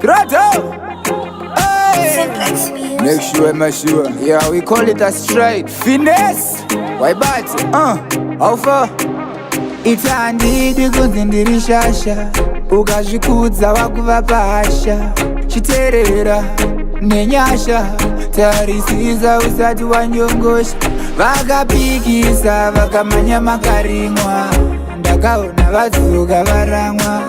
Roto! Hey! Simplex Music. Make sure, make sure. Yeah, we call it a straight finesse. Why bat? How far? Ita handidi kunzi ndiri shasha, ukazvikudza wakuva pahasha. Chiteerera nenyasha, tarisisa usati wanyongosha. Vakapikisa vakamanya makarimwa, ndakaona vadzoka varamwa.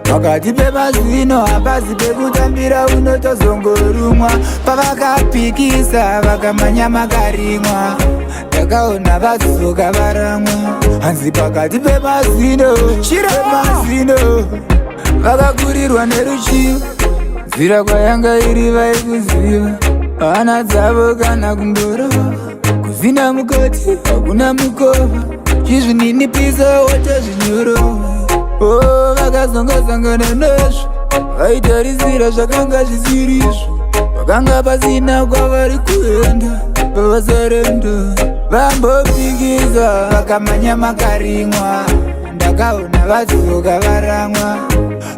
Pakati pemazino hapazi pekutambira, unotozongorumwa. Pavakapikisa vakamanya makarimwa, ndakaona vadzoka varamwa. Hanzi pakati pemazino, pemazino. Vakakurirwa neruchiva, nzira kwayanga iri vaikuziva. Hana dzavo kana kumborova, kuzina mukati hakuna mukova. Chizvininipisa wotozvinyorova. O vakazongosangana nazvo, vaitarisira zvakanga zvisirizvo. Vakanga pasina kwavari kuenda, pavasarenda. Vambopikisa vakamanya makarimwa, ndakaona vadzoka varamwa.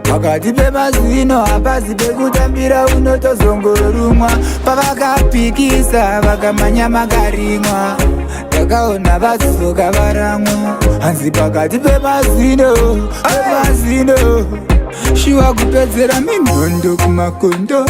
Pakati pemazino hapazi pekutambira, unotozongorumwa. Pavakapikisa vakamanya makarimwa, ndakaona vadzoka varamwa. Hanzi pakati pemazino, pemazino. Shuwa kupedzera minhondo kumakondo,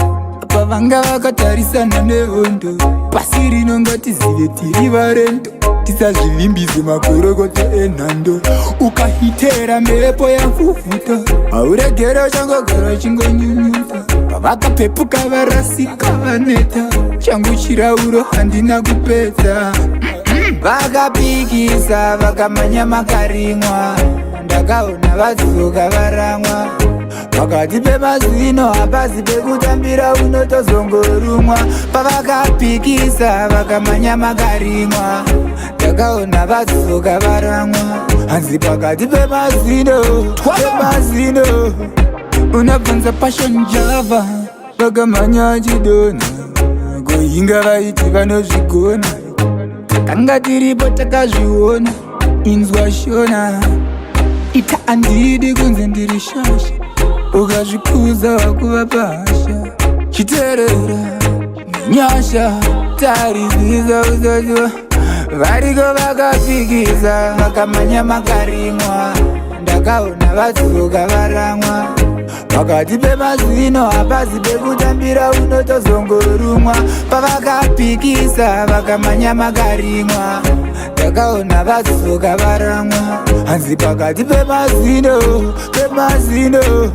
pavanga vakatarisana nehondo. Pasi rino ngatizive tiri varendo, tisazvivimbise makorokoto enhando. Ukahitera mhepo yafufuta, hauregere, changogara chingonyunyuta. Pavakapepuka varasika vaneta, changu chirauro handina kupedza. Vakapikisa vakamanya makarimwa, ndakaona vadzoka varamwa. Pakati pemazino hapazi pekutambira, unotozongorumwa. Pavakapikisa vakamanya makarimwa, ndakaona vadzoka varamwa. Hanzi pakati pemazino, pemazino. Unabvunza Passion Java, vakamhanya achidonha. Kuhinga vaiti vanozvigona, takanga tiripo takazviona. Inzwa Shona, ita handidi kunzi ndiri shasha, ukazvikudza wakuva pahasha. Chiteerera nenyasha, tarisisa usati. Variko vakapikisa vakamanya makarimwa, ndakaona vadzoka varamwa. Pakati pemazino hapazi pekutambira, unotozongorumwa. Pavakapikisa vakamanya makarimwa, ndakaona vadzoka varamwa. Hanzi pakati pemazino, pemazino.